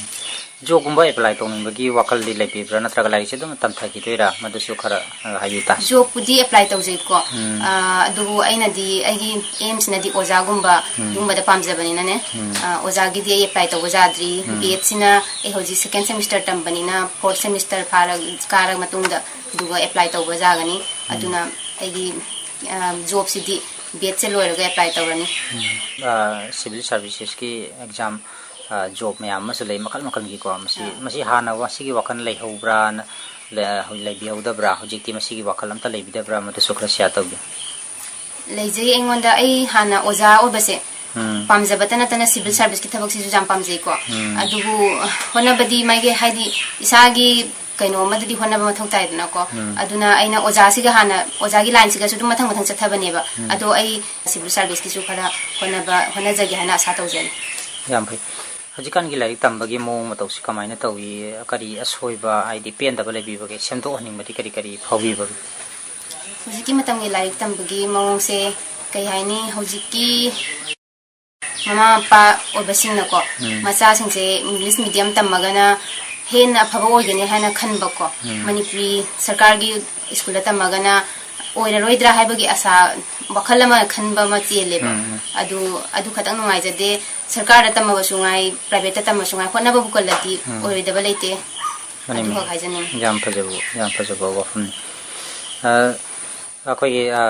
Job ꯀꯨꯝꯕ apply ꯇꯧꯅꯤꯡꯕꯒꯤ ꯋꯥꯈꯜꯗꯤ ꯂꯩꯕꯤꯕ꯭ꯔꯥ, ꯅꯠꯇ꯭ꯔꯒ ꯂꯥꯏꯔꯤꯛꯁꯦ ꯑꯗꯨꯝ ꯇꯝꯊꯈꯤꯗꯣꯏꯔꯥ? ꯃꯗꯨꯁꯨ ꯈꯔ, ꯑ, ꯍꯥꯏꯕꯤꯌꯨ ꯇꯥ꯫ Job ꯄꯨꯗꯤ apply ꯇꯧꯖꯩꯀꯣ꯫ ꯎꯝ꯫ ꯑ, ꯑꯗꯨꯕꯨ ꯑꯩꯅꯗꯤ, ꯑꯩꯒꯤ aim ꯁꯤꯅꯗꯤ ꯑꯣꯖꯥꯒꯨꯝꯕ ꯎꯝ꯫ ꯒꯨꯝꯕꯗ ꯄꯥꯝꯖꯕꯅꯤꯅꯅꯦ꯫ ꯎꯝ꯫ ꯑ, ꯑꯣꯖꯥꯒꯤꯗꯤ ꯑꯩ apply ꯇꯧꯕ ꯌꯥꯗ꯭ꯔꯤ꯫ ꯎꯝ꯫ B Ed ꯁꯤꯅ ꯑꯩ ꯍꯧꯖꯤꯛ second semester ꯇꯝꯕꯅꯤꯅ fourth semester ꯐꯥꯔ-, ꯀꯥꯔ ꯃꯇꯨꯡꯗ ꯑꯗꯨꯒ apply ꯇꯧꯕ ꯌꯥꯒꯅꯤ꯫ ꯎꯝ꯫ ꯑꯗꯨꯅ ꯑꯩꯒꯤ, ꯑ, job ꯁꯤꯗꯤ B Ed ꯁꯦ ꯂꯣꯏꯔꯒ apply ꯇꯧꯔꯅꯤ꯫ ꯎꯝ꯫ ꯑ, civil services ꯀꯤ exam ꯑ, ꯖꯣꯕ ꯃꯌꯥꯝ ꯑꯃꯁꯨ ꯂꯩ, ꯃꯈꯜ ꯃꯈꯜꯒꯤ ꯀꯣ꯫ ꯃꯁꯤ, ꯑꯥ꯫ ꯃꯁꯤ ꯍꯥꯟꯅ ꯃꯁꯤꯒꯤ ꯋꯥꯈꯜ ꯂꯩꯍꯧꯕ꯭ꯔꯥꯅ, ꯂꯩ-, ꯂꯩꯕꯤꯍꯧꯗꯕ꯭ꯔꯥ? ꯍꯧꯖꯤꯛꯇꯤ ꯃꯁꯤꯒꯤ ꯋꯥꯈꯜ ꯑꯝꯇ ꯂꯩꯕꯤꯗꯕ꯭ꯔꯥ? ꯃꯗꯨꯁꯨ ꯈꯔ ꯁꯤꯌꯥꯔ ꯇꯧꯕꯤꯌꯨ꯫ ꯂꯩꯖꯩ꯫ ꯑꯩꯉꯣꯟꯗ, ꯑꯩ ꯍꯥꯟꯅ ꯑꯣꯖꯥ ꯑꯣꯏꯕꯁꯦ ꯎꯝ꯫ ꯄꯥꯝꯖꯕꯇ ꯅꯠꯇꯅ ꯁꯤꯚꯤꯜ ꯁꯥꯔꯚꯤꯁꯀꯤ ꯊꯕꯛꯁꯤꯁꯨ ꯌꯥꯝ ꯄꯥꯝꯖꯩꯀꯣ꯫ ꯎꯝ꯫ ꯑꯗꯨꯕꯨ ꯍꯣꯠꯅꯕꯗꯤ ꯃꯥꯒꯤ, ꯍꯥꯏꯗꯤ, ꯏꯁꯥꯒꯤ ꯀꯩꯅꯣ ꯑꯃꯗꯗꯤ ꯍꯣꯠꯅꯕ ꯃꯊꯧ ꯇꯥꯏꯗꯅꯀꯣ꯫ ꯎꯝ꯫ ꯑꯗꯨꯅ ꯑꯩꯅ ꯑꯣꯖꯥꯁꯤꯒ ꯍꯥꯟꯅ, ꯑꯣꯖꯥꯒꯤ ꯂꯥꯏꯟꯁꯤꯒꯁꯨ ꯑꯗꯨꯝ ꯃꯊꯪ ꯃꯊꯪ ꯆꯠꯊꯕꯅꯦꯕ꯫ ꯎꯝ꯫ ꯑꯗꯣ ꯑꯩ ꯁꯤꯚꯤꯜ ꯁꯥꯔꯚꯤꯁꯀꯤꯁꯨ ꯈꯔ ꯍꯣꯠꯅꯕ, ꯍꯣꯠꯅꯖꯒꯦ ꯍꯥꯏꯅ ꯑꯁꯥ ꯇꯧꯖꯔꯤ꯫ ꯌꯥꯝ ꯐꯩ꯫ ꯍꯧꯖꯤꯛꯀꯥꯟꯒꯤ ꯂꯥꯏꯔꯤꯛ ꯇꯝꯕꯒꯤ ꯃꯑꯣꯡ ꯃꯇꯧꯁꯤ ꯀꯃꯥꯏꯅ ꯇꯧꯏ? ꯀꯔꯤ ꯑꯁꯣꯏꯕ, ꯍꯥꯏꯗꯤ ꯄꯦꯟꯗꯕ ꯂꯩꯕꯤꯕꯒꯦ? ꯁꯦꯝꯗꯣꯛꯍꯟꯅꯤꯡꯕꯗꯤ ꯀꯔꯤ ꯀꯔꯤ ꯐꯥꯎꯕꯤꯕꯒꯦ? ꯍꯧꯖꯤꯛꯀꯤ ꯃꯇꯝꯒꯤ ꯂꯥꯏꯔꯤꯛ ꯇꯝꯕꯒꯤ ꯃꯑꯣꯡꯁꯦ ꯀꯩ ꯍꯥꯏꯅꯤ? ꯍꯧꯖꯤꯛꯀꯤ ꯃꯃꯥ ꯃꯄꯥ ꯑꯣꯏꯕꯁꯤꯡꯅꯀꯣ, ꯎꯝ꯫ ꯃꯆꯥꯁꯤꯡꯁꯦ ꯏꯪꯂꯤꯁ ꯃꯤꯗꯤꯌꯝ ꯇꯝꯃꯒꯅ ꯍꯦꯟꯅ ꯑꯐꯕ ꯑꯣꯏꯒꯅꯤ ꯍꯥꯏꯅ ꯈꯟꯕꯀꯣ꯫ ꯎꯝ꯫ ꯃꯅꯤꯄꯨꯔꯤ ꯁꯔꯀꯥꯔꯒꯤ ꯁ꯭ꯀꯨꯜꯗ ꯇꯝꯃꯒꯅ ꯑꯣꯏꯔꯔꯣꯏꯗ꯭ꯔꯥ ꯍꯥꯏꯕꯒꯤ ꯑꯁꯥ, ꯋꯥꯈꯜ ꯑꯃ ꯈꯟꯕ ꯑꯃ ꯆꯦꯜꯂꯦꯕ꯫ ꯎꯝ, ꯎꯝ꯫ ꯑꯗꯨ, ꯑꯗꯨ ꯈꯛꯇꯪ ꯅꯨꯡꯉꯥꯏꯖꯗꯦ꯫ ꯁꯔꯀꯥꯔꯗ ꯇꯝꯃꯕꯁꯨ ꯉꯥꯏ, ꯄ꯭ꯔꯥꯏꯚꯦꯠꯇ ꯇꯝꯃꯁꯨ ꯉꯥꯏ, ꯍꯣꯠꯅꯕꯕꯨ ꯀꯜꯂꯗꯤ ꯎꯝ꯫ ꯑꯣꯏꯔꯣꯏꯗꯕ ꯂꯩꯇꯦ꯫ ꯃꯥꯅꯤ, ꯑꯗꯨꯈꯛ ꯃꯥꯅꯤ꯫ ꯍꯥꯏꯖꯅꯤꯡꯉꯤ꯫ ꯌꯥꯝ ꯐꯖꯕ, ꯌꯥꯝ ꯐꯖꯕ ꯋꯥꯐꯝꯅꯤ꯫ ꯑ, ꯑꯩꯈꯣꯏꯒꯤ, ꯑ,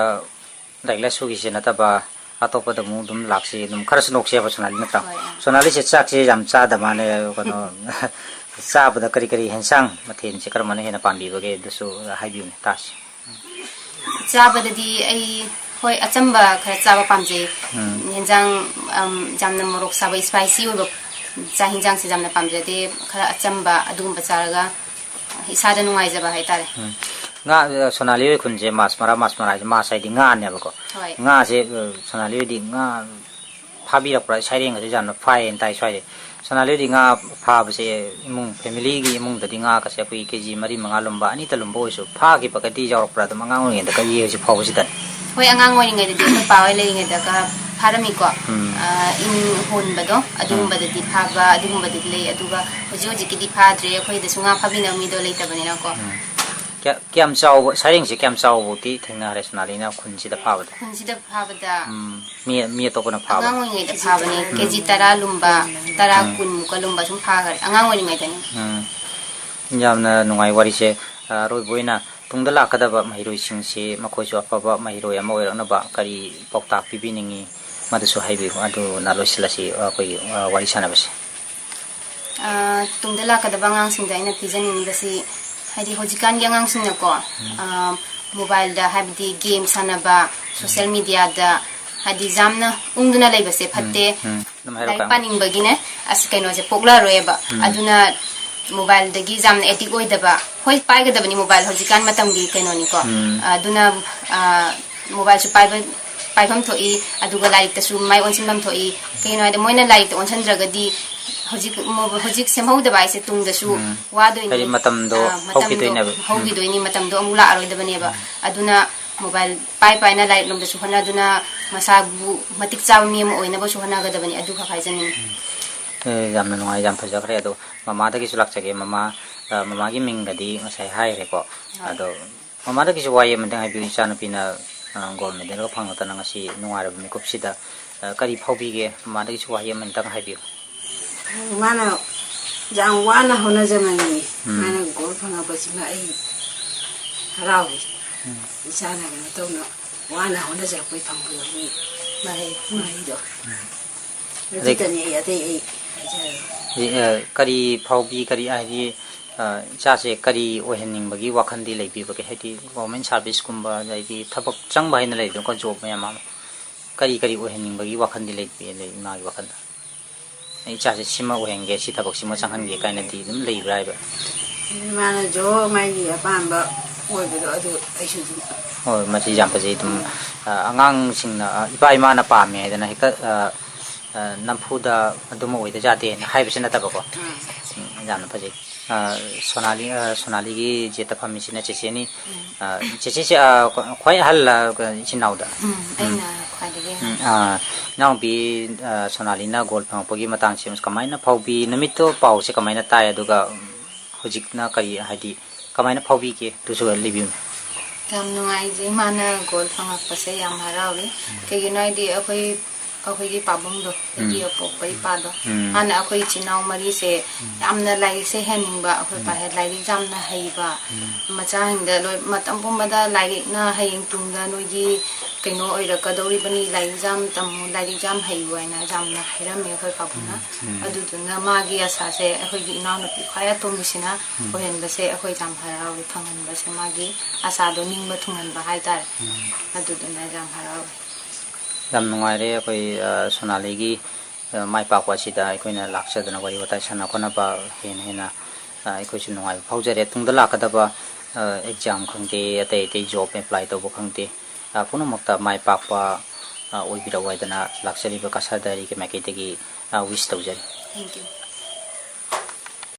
ꯂꯥꯏꯔꯤꯛ ꯂꯥꯏꯁꯨꯒꯤꯁꯦ ꯅꯠꯇꯕ ꯑꯇꯣꯞꯄꯗ ꯑꯃꯨꯛ ꯑꯗꯨꯝ ꯂꯥꯛꯁꯤ, ꯑꯗꯨꯝ ꯈꯔꯁꯨ ꯅꯣꯛꯁꯦꯕ ꯁꯣꯅꯥꯂꯤ, ꯅꯠꯇ꯭ꯔꯥ? ꯍꯣꯏ, ꯑꯥ꯫ ꯁꯣꯅꯥꯂꯤꯁꯦ ꯆꯥꯛꯁꯦ ꯌꯥꯝ ꯆꯥꯗ ꯃꯥꯜꯂꯦ, ꯀꯩꯅꯣ, ꯆꯥꯕꯗ ꯀꯔꯤ ꯀꯔꯤ ꯍꯦꯟꯁꯥꯡ ꯃꯊꯦꯜꯁꯦ ꯀꯔꯝꯕꯅ ꯍꯦꯟꯅ ꯄꯥꯝꯕꯤꯕꯒꯦ? ꯑꯗꯨꯁꯨ ꯍꯥꯏꯕꯤꯌꯨꯅꯦ, ꯇꯥꯁꯤ꯫ ꯆꯥꯕꯗꯗꯤ ꯑꯩ, ꯍꯣꯏ, ꯑꯆꯝꯕ ꯈꯔ ꯆꯥꯕ ꯄꯥꯝꯖꯩ꯫ ꯎꯝ꯫ ꯍꯦꯟꯖꯥꯡ, ꯑꯝ, ꯌꯥꯝꯅ ꯃꯣꯔꯣꯛ ꯁꯥꯕ, ꯏꯁꯄꯥꯏꯁꯤ ꯑꯣꯏꯕ ꯆꯥꯛ ꯍꯦꯟꯖꯥꯡꯁꯦ ꯌꯥꯝꯅ ꯄꯥꯝꯖꯗꯦ꯫ ꯈꯔ ꯑꯆꯝꯕ ꯑꯗꯨꯒꯨꯝꯕ ꯆꯥꯔꯒ ꯏꯁꯥꯗ ꯅꯨꯡꯉꯥꯏꯖꯕ ꯍꯥꯏꯇꯥꯔꯦ꯫ ꯎꯝ꯫ ꯉꯥ, ꯑ, ꯁꯣꯅꯥꯂꯤ ꯍꯣꯏ ꯈꯨꯟꯁꯦ ꯃꯥꯁ ꯃꯔꯥ, ꯃꯥꯁ ꯃꯔꯥ ꯍꯥꯏꯁꯦ, ꯃꯥꯁ ꯍꯥꯏꯗꯤ ꯉꯥꯅꯦꯕꯀꯣ꯫ ꯍꯣꯏ꯫ ꯉꯥꯁꯦ, ꯑ, ꯁꯣꯅꯥꯂꯤ ꯍꯣꯏꯗꯤ ꯉꯥ ꯐꯥꯕꯤꯔꯛꯄ꯭ꯔꯥ? ꯁꯩꯔꯦꯡꯒꯁꯦ ꯌꯥꯝꯅ ꯐꯥꯏꯌꯦꯅ ꯇꯥꯏ ꯁ꯭ꯋꯥꯏꯗ꯫ ꯁꯣꯅꯥꯂꯤ ꯍꯣꯏꯗꯤ ꯉꯥ ꯐꯥꯕꯁꯦ ꯏꯃꯨꯡ, ꯐꯦꯃꯤꯂꯤꯒꯤ ꯏꯃꯨꯡꯗꯗꯤ ꯉꯥꯒꯁꯦ ꯑꯩꯈꯣꯏꯒꯤ ꯀꯦ ꯖꯤ ꯃꯔꯤ ꯃꯉꯥ ꯂꯨꯝꯕ, ꯑꯅꯤꯇ ꯂꯨꯝꯕ ꯑꯣꯏꯔꯁꯨ ꯐꯥꯈꯤꯕꯒꯗꯤ ꯌꯥꯎꯔꯛꯄ꯭ꯔꯥ? ꯑꯗꯨꯝ ꯑꯉꯥꯡ ꯑꯣꯏꯔꯤꯉꯩꯗꯒꯤ ꯍꯧꯖꯤꯛ ꯐꯥꯎꯕꯁꯤꯗ꯫ ꯍꯣꯏ, ꯑꯉꯥꯡ ꯑꯣꯏꯔꯤꯉꯩꯗꯗꯤ ꯑꯩꯈꯣꯏ ꯄꯥ ꯍꯣꯏ ꯂꯩꯔꯤꯉꯩꯗꯒ ꯐꯥꯔꯝꯃꯤꯀꯣ꯫ ꯎꯝ꯫ ꯑ, ꯏꯟ ꯍꯣꯟꯕꯗꯣ, ꯎꯝ꯫ ꯑꯗꯨꯒꯨꯝꯕꯗꯗꯤ ꯐꯥꯕ, ꯑꯗꯨꯒꯨꯝꯕꯗꯗꯤ ꯂꯩ꯫ ꯑꯗꯨꯒ ꯍꯧꯖꯤꯛ ꯍꯧꯖꯤꯛꯀꯤꯗꯤ ꯐꯥꯗ꯭ꯔꯦ, ꯑꯩꯈꯣꯏꯗꯁꯨ ꯉꯥ ꯐꯥꯕꯤꯅꯕ ꯃꯤꯗꯣ ꯂꯩꯇꯕꯅꯤꯅꯀꯣ꯫ ꯎꯝ꯫ ꯀꯌꯥ-, ꯀꯌꯥꯝ ꯆꯥꯎꯕ, ꯁꯩꯔꯦꯡꯁꯦ ꯀꯌꯥꯝ ꯆꯥꯎꯕꯐꯥꯎꯇꯤ ꯊꯦꯡꯅꯔꯦ ꯁꯣꯅꯥꯂꯤꯅ ꯈꯨꯟꯁꯤꯗ ꯐꯥꯕꯗ? ꯈꯨꯟꯁꯤꯗ ꯐꯥꯕꯗ ꯎꯝ, ꯃꯤ, ꯃꯤ ꯑꯇꯣꯞꯄꯅ ꯐꯥꯕ? ꯑꯉꯥꯡ ꯑꯣꯏꯔꯤꯉꯩꯗ ꯐꯥꯕꯅꯦ꯫ ꯎꯝ꯫ ꯀꯦ ꯖꯤ ꯇꯔꯥ ꯂꯨꯝꯕ, ꯇꯔꯥ, ꯎꯝ꯫ ꯀꯨꯟꯃꯨꯛꯀ ꯂꯨꯝꯕ ꯁꯨꯝ ꯐꯥꯈꯔꯦ, ꯑꯉꯥꯡ ꯑꯣꯏꯔꯤꯉꯩꯗꯅꯦ꯫ ꯎꯝ꯫ ꯌꯥꯝꯅ ꯅꯨꯡꯉꯥꯏ ꯋꯥꯔꯤꯁꯦ꯫ ꯑ, ꯑꯔꯣꯏꯕ ꯑꯣꯏꯅ ꯇꯨꯡꯗ ꯂꯥꯛꯀꯗꯕ ꯃꯍꯩꯔꯣꯏꯁꯤꯡꯁꯤ ꯃꯈꯣꯏꯁꯨ ꯑꯐꯕ ꯃꯍꯩꯔꯣꯏ ꯑꯃ ꯑꯣꯏꯔꯛꯅꯕ ꯀꯔꯤ ꯄꯥꯎꯇꯥꯛ ꯄꯤꯕꯤꯅꯤꯡꯉꯤ? ꯃꯗꯨꯁꯨ ꯍꯥꯏꯕꯤꯌꯨ꯫ ꯑꯗꯨꯅ ꯂꯣꯏꯁꯤꯜꯂꯁꯤ ꯑꯩꯈꯣꯏꯒꯤ, ꯑ, ꯋꯥꯔꯤ ꯁꯥꯟꯅꯕꯁꯦ꯫ ꯑ, ꯇꯨꯡꯗ ꯂꯥꯛꯀꯗꯕ ꯑꯉꯥꯡꯁꯤꯡꯗ ꯑꯩꯅ ꯄꯤꯖꯅꯤꯡꯉꯤꯕꯁꯤ, ꯍꯥꯏꯗꯤ ꯍꯧꯖꯤꯛꯀꯥꯟꯒꯤ ꯑꯉꯥꯡꯁꯤꯡꯅꯀꯣ, ꯑ, mobileꯗ, ꯍꯥꯏꯕꯗꯤ game ꯁꯥꯟꯅꯕ, social mediaꯗ, ꯍꯥꯏꯗꯤ ꯌꯥꯝꯅ ꯎꯪꯗꯨꯅ ꯂꯩꯕꯁꯦ ꯐꯠꯇꯦ꯫ ꯎꯝ꯫ ꯑꯗꯨꯝ ꯍꯥꯏꯔꯣ, ꯂꯥꯏꯔꯤꯛ ꯀꯥ꯫ ꯄꯥꯅꯤꯡꯕꯒꯤꯅꯦ, ꯑꯁ, ꯀꯩꯅꯣꯁꯦ ꯄꯣꯛꯂꯛꯑꯔꯣꯏꯕ꯫ ꯎꯝ꯫ ꯑꯗꯨꯅ mobileꯗꯒꯤ ꯌꯥꯝꯅ addict ꯑꯣꯏꯗꯕ, ꯍꯣꯏ, ꯄꯥꯏꯒꯗꯕꯅꯤ mobile ꯍꯧꯖꯤꯛꯀꯥꯟ ꯃꯇꯝꯒꯤ ꯀꯩꯅꯣꯅꯤꯀꯣ꯫ ꯎꯝ꯫ ꯑꯗꯨꯅ, ꯑ, mobileꯁꯨ ꯄꯥꯏꯕ, ꯄꯥꯏꯐꯝ ꯊꯣꯛꯏ, ꯑꯗꯨꯒ ꯂꯥꯏꯔꯤꯛꯇꯁꯨ ꯃꯥꯏ ꯑꯣꯟꯁꯤꯟꯐꯝ ꯊꯣꯛꯏ꯫ ꯀꯩꯒꯤꯅꯣ ꯍꯥꯏꯗꯤ ꯃꯣꯏꯅ ꯂꯥꯏꯔꯤꯛꯇ ꯑꯣꯟꯁꯤꯟꯗ꯭ꯔꯒꯗꯤ ꯍꯧꯖꯤꯛ, ꯃꯣ-, ꯍꯧꯖꯤꯛ ꯁꯦꯝꯍꯧꯗꯕ ꯍꯥꯏꯁꯦ ꯇꯨꯡꯗꯁꯨ ꯎꯝ꯫ ꯋꯥꯗꯣꯏꯅꯤ꯫ ꯍꯥꯏꯗꯤ ꯃꯇꯝꯗꯣ ꯑ, ꯃꯇꯝꯗꯣ ꯍꯧꯈꯤꯗꯣꯏꯅꯦꯕ꯫ ꯎꯝ꯫ ꯍꯧꯈꯤꯗꯣꯏꯅꯤ, ꯃꯇꯝꯗꯣ ꯑꯃꯨꯛ ꯂꯥꯛꯑꯔꯣꯏꯗꯕꯅꯦꯕ꯫ ꯎꯝ꯫ ꯑꯗꯨꯅ mobile ꯄꯥꯏ ꯄꯥꯏꯅ ꯂꯥꯏꯔꯤꯛ ꯂꯣꯝꯗꯁꯨ ꯍꯣꯠꯅꯗꯨꯅ ꯃꯁꯥꯕꯨ ꯃꯇꯤꯛ ꯆꯥꯕ ꯃꯤ ꯑꯃ ꯑꯣꯏꯅꯕꯁꯨ ꯍꯣꯠꯅꯒꯗꯕꯅꯤ꯫ ꯑꯗꯨꯈꯛ ꯍꯥꯏꯖꯅꯤꯡꯉꯤ꯫ ꯑꯦ, ꯌꯥꯝꯅ ꯅꯨꯡꯉꯥꯏ, ꯌꯥꯝ ꯐꯖꯈ꯭ꯔꯦ꯫ ꯑꯗꯣ ꯃꯃꯥꯗꯒꯤꯁꯨ ꯂꯥꯛꯆꯒꯦ꯫ ꯃꯃꯥ, ꯑ, ꯃꯃꯥꯒꯤ ꯃꯤꯡꯒꯗꯤ ꯉꯁꯥꯏ ꯍꯥꯏꯈ꯭ꯔꯦꯀꯣ꯫ ꯍꯣꯏ꯫ ꯑꯗꯣ ꯃꯃꯥꯗꯒꯤꯁꯨ ꯋꯥꯍꯩ ꯑꯃꯇꯪ ꯍꯥꯏꯕꯤꯌꯨ, ꯏꯆꯥꯅꯨꯄꯤꯅ, ꯑ, gold medalꯒ ꯐꯪꯂꯛꯇꯅ ꯉꯁꯤ ꯅꯨꯡꯉꯥꯏꯔꯕ ꯃꯤꯀꯨꯞꯁꯤꯗ, ꯑ, ꯀꯔꯤ ꯐꯥꯎꯕꯤꯒꯦ? ꯃꯃꯥꯗꯒꯤꯁꯨ ꯋꯥꯍꯩ ꯑꯃꯇꯪ ꯍꯥꯏꯕꯤꯌꯨ꯫ ꯃꯥꯅ ꯌꯥꯝ ꯋꯥꯅ ꯍꯣꯠꯅꯖꯃꯟꯅꯤ꯫ ꯎꯝ꯫ ꯃꯥꯅ gold ꯐꯪꯉꯛꯄꯁꯤꯃ ꯑꯩ ꯍꯔꯥꯎꯏ꯫ ꯎꯝ꯫ ꯏꯆꯥꯅ ꯀꯩꯅꯣ ꯇꯧꯅ ꯋꯥꯅ ꯍꯣꯠꯅꯖꯔꯛꯄꯩ ꯐꯪꯕꯒꯤ ꯃꯍꯩ, ꯃꯍꯩꯗꯣ꯫ ꯎꯝ꯫ ꯑꯗꯩ ꯑꯗꯨꯇꯅꯤ ꯑꯩ, ꯑꯇꯩ ꯑꯩ ꯍꯥꯏꯖꯔꯔꯣꯏ꯫ ꯍꯧꯖꯤꯛ, ꯑ, ꯀꯔꯤ ꯐꯥꯎꯕꯤ, ꯀꯔꯤ ꯍꯥꯏꯗꯤ, ꯑ, ꯏꯆꯥꯁꯦ ꯀꯔꯤ ꯑꯣꯏꯍꯟꯅꯤꯡꯕꯒꯤ ꯋꯥꯈꯜꯗꯤ ꯂꯩꯕꯤꯕꯒꯦ? ꯍꯥꯏꯗꯤ government serviceꯀꯨꯝꯕ, ꯑꯗꯩꯗꯤ ꯊꯕꯛ ꯆꯪꯕ ꯍꯥꯏꯅ ꯂꯩꯗꯅꯀꯣ, job ꯃꯌꯥꯝ ꯑꯃ꯫ ꯀꯔꯤ ꯀꯔꯤ ꯑꯣꯏꯍꯟꯅꯤꯡꯕꯒꯤ ꯋꯥꯈꯜꯗꯤ ꯂꯩꯕꯤ-, ꯂꯩ ꯏꯃꯥꯒꯤ ꯋꯥꯈꯜꯗ? ꯑꯩ ꯏꯆꯥꯁꯦ ꯁꯤꯃ ꯑꯣꯏꯍꯟꯒꯦ, ꯁꯤ ꯊꯕꯛꯁꯤꯃ ꯆꯪꯍꯟꯒꯦ ꯀꯥꯏꯅꯗꯤ ꯑꯗꯨꯝ ꯂꯩꯕ꯭ꯔꯥ ꯍꯥꯏꯕ? ꯃꯥꯅ ꯖꯣ ꯃꯥꯒꯤ ꯑꯄꯥꯝꯕ ꯑꯣꯏꯕꯗꯣ ꯑꯗꯨ ꯑꯩꯁꯨ ꯑꯗꯨꯝ ꯍꯣꯏ, ꯃꯁꯤ ꯌꯥꯝ ꯐꯖꯩ꯫ ꯑꯗꯨꯝ, ꯑ, ꯑꯉꯥꯡꯁꯤꯡꯅ, ꯑ, ꯏꯄꯥ ꯏꯃꯥꯅ ꯄꯥꯝꯃꯦ ꯍꯥꯏꯗꯅ ꯍꯦꯛꯇ, ꯑ, ꯑ, ꯅꯝꯐꯨꯗ ꯑꯗꯨꯃ ꯑꯣꯏꯗ ꯌꯥꯗꯦꯅ ꯍꯥꯏꯕꯁꯤ ꯅꯠꯇꯕꯀꯣ꯫ ꯎꯝ꯫ ꯎꯝ, ꯌꯥꯝꯅ ꯐꯖꯩ꯫ ꯑ, ꯁꯣꯅꯥꯂꯤ, ꯑ, ꯁꯣꯅꯥꯂꯤꯒꯤ ꯖꯦꯠꯇ ꯐꯝꯃꯤꯁꯤꯅ ꯆꯦꯆꯦꯅꯤ꯫ ꯎꯝ꯫ ꯑ, ꯆꯦꯆꯦꯁꯦ, ꯑ, ꯈ꯭ꯋꯥꯏ ꯑꯍꯜꯂ, ꯑ, ꯏꯆꯤꯟ ꯏꯅꯥꯎꯗ? ꯎꯝ, ꯎꯝ꯫ ꯑꯩꯅ ꯈ꯭ꯋꯥꯏꯗꯒꯤ ꯑꯍꯟ꯫ ꯎꯝ, ꯑ, ꯏꯅꯥꯎꯄꯤ, ꯑ, ꯁꯣꯅꯥꯂꯤꯅ gold ꯐꯪꯉꯛꯄꯒꯤ ꯃꯇꯥꯡꯁꯤ ꯀꯃꯥꯏꯅ ꯐꯥꯎꯕꯤ? ꯅꯨꯃꯤꯠꯇꯣ ꯄꯥꯎꯁꯦ ꯀꯃꯥꯏꯅ ꯇꯥꯏ? ꯑꯗꯨꯒ, ꯎꯝ, ꯍꯧꯖꯤꯛꯅ ꯀꯔꯤ, ꯍꯥꯏꯗꯤ, ꯀꯃꯥꯏꯅ ꯐꯥꯎꯕꯤꯒꯦ? ꯑꯗꯨꯁꯨ ꯂꯤꯕꯤꯌꯨ꯫ ꯌꯥꯝ ꯅꯨꯡꯉꯥꯏꯖꯩ, ꯃꯥꯅ gold ꯐꯪꯉꯛꯄꯁꯦ ꯌꯥꯝ ꯍꯔꯥꯎꯔꯤ꯫ ꯎꯝ꯫ ꯀꯩꯒꯤꯅꯣ ꯍꯥꯏꯗꯤ ꯑꯩꯈꯣꯏ ꯑꯩꯈꯣꯏꯒꯤ ꯄꯥꯕꯨꯡꯗꯣ, ꯑꯩꯒꯤ ꯑꯄꯣꯛꯄ ꯏꯄꯥꯗꯣ, ꯎꯝ꯫ ꯃꯥꯅ ꯑꯩꯈꯣꯏ ꯏꯆꯤꯟ ꯏꯅꯥꯎ ꯃꯔꯤꯁꯦ ꯌꯥꯝꯅ ꯂꯥꯏꯔꯤꯛꯁꯦ ꯍꯩꯍꯟꯅꯤꯡꯕ, ꯑꯩꯈꯣꯏ ꯄꯥꯁꯦ ꯂꯥꯏꯔꯤꯛ ꯌꯥꯝꯅ ꯍꯩꯕ, ꯃꯆꯥꯁꯤꯡꯗ ꯂꯣꯏ ꯃꯇꯝ ꯄꯨꯝꯕꯗ ꯂꯥꯏꯔꯤꯛꯅ ꯍꯌꯦꯡ ꯇꯨꯡꯗ ꯅꯣꯏꯒꯤ ꯀꯩꯅꯣ ꯑꯣꯏꯔꯛꯀꯗꯧꯔꯤꯕꯅꯤ, ꯂꯥꯏꯔꯤꯛ ꯌꯥꯝ ꯇꯝꯃꯨ, ꯂꯥꯏꯔꯤꯛ ꯌꯥꯝ ꯍꯩꯌꯨ ꯍꯥꯏꯅ ꯌꯥꯝꯅ ꯍꯥꯏꯔꯝꯃꯦ ꯑꯩꯈꯣꯏ ꯄꯥꯕꯨꯡꯅ꯫ ꯑꯗꯨꯗꯨꯅ ꯃꯥꯒꯤ ꯑꯁꯥꯁꯦ ꯑꯩꯈꯣꯏꯒꯤ ꯏꯅꯥꯎꯅꯨꯄꯤ ꯈ꯭ꯋꯥꯏ ꯑꯇꯣꯝꯕꯤꯁꯤꯅ ꯑꯣꯏꯍꯟꯕꯁꯦ ꯑꯩꯈꯣꯏ ꯌꯥꯝ ꯍꯔꯥꯎꯏ, ꯐꯪꯍꯟꯕꯁꯦ, ꯃꯥꯒꯤ ꯑꯁꯥꯗꯣ ꯅꯤꯡꯕ ꯊꯨꯡꯍꯟꯕ ꯍꯥꯏꯇꯥꯔꯦ꯫ ꯑꯗꯨꯗꯨꯅ ꯌꯥꯝ ꯍꯔꯥꯎꯏ꯫ ꯌꯥꯝ ꯅꯨꯡꯉꯥꯏꯔꯦ ꯑꯩꯈꯣꯏ, ꯑ, ꯁꯣꯅꯥꯂꯤꯒꯤ, ꯑ, ꯃꯥꯏ ꯄꯥꯛꯄ ꯑꯁꯤꯗ ꯑꯩꯈꯣꯏꯅ ꯂꯥꯛꯆꯗꯅ ꯋꯥꯔꯤ ꯋꯥꯇꯥꯏ ꯁꯥꯟꯅ ꯈꯣꯠꯅꯕ ꯍꯦꯟꯅ ꯍꯦꯟꯅ, ꯑ, ꯑꯩꯈꯣꯏꯁꯨ ꯅꯨꯡꯉꯥꯏꯕ ꯐꯥꯎꯖꯔꯦ꯫ ꯇꯨꯡꯗ ꯂꯥꯛꯀꯗꯕ, ꯑ, ꯑꯦꯛꯖꯥꯝ ꯈꯪꯗꯦ, ꯑꯇꯩ ꯑꯇꯩ ꯖꯣꯕ ꯑꯦꯄ꯭ꯂꯥꯏ ꯇꯧꯕ ꯈꯪꯗꯦ, ꯑ, ꯄꯨꯝꯅꯃꯛꯇ ꯃꯥꯏ ꯄꯥꯛꯄ, ꯑ, ꯑꯣꯏꯕꯤꯔꯛꯎ ꯍꯥꯏꯗꯅ ꯂꯥꯛꯆꯔꯤꯕ ꯀꯁꯥꯔ ꯗꯥꯏꯔꯤꯒꯤ ꯃꯥꯏꯀꯩꯗꯒꯤ, ꯑ, ꯋꯤꯁ ꯇꯧꯖꯔꯤ꯫ Thank you꯫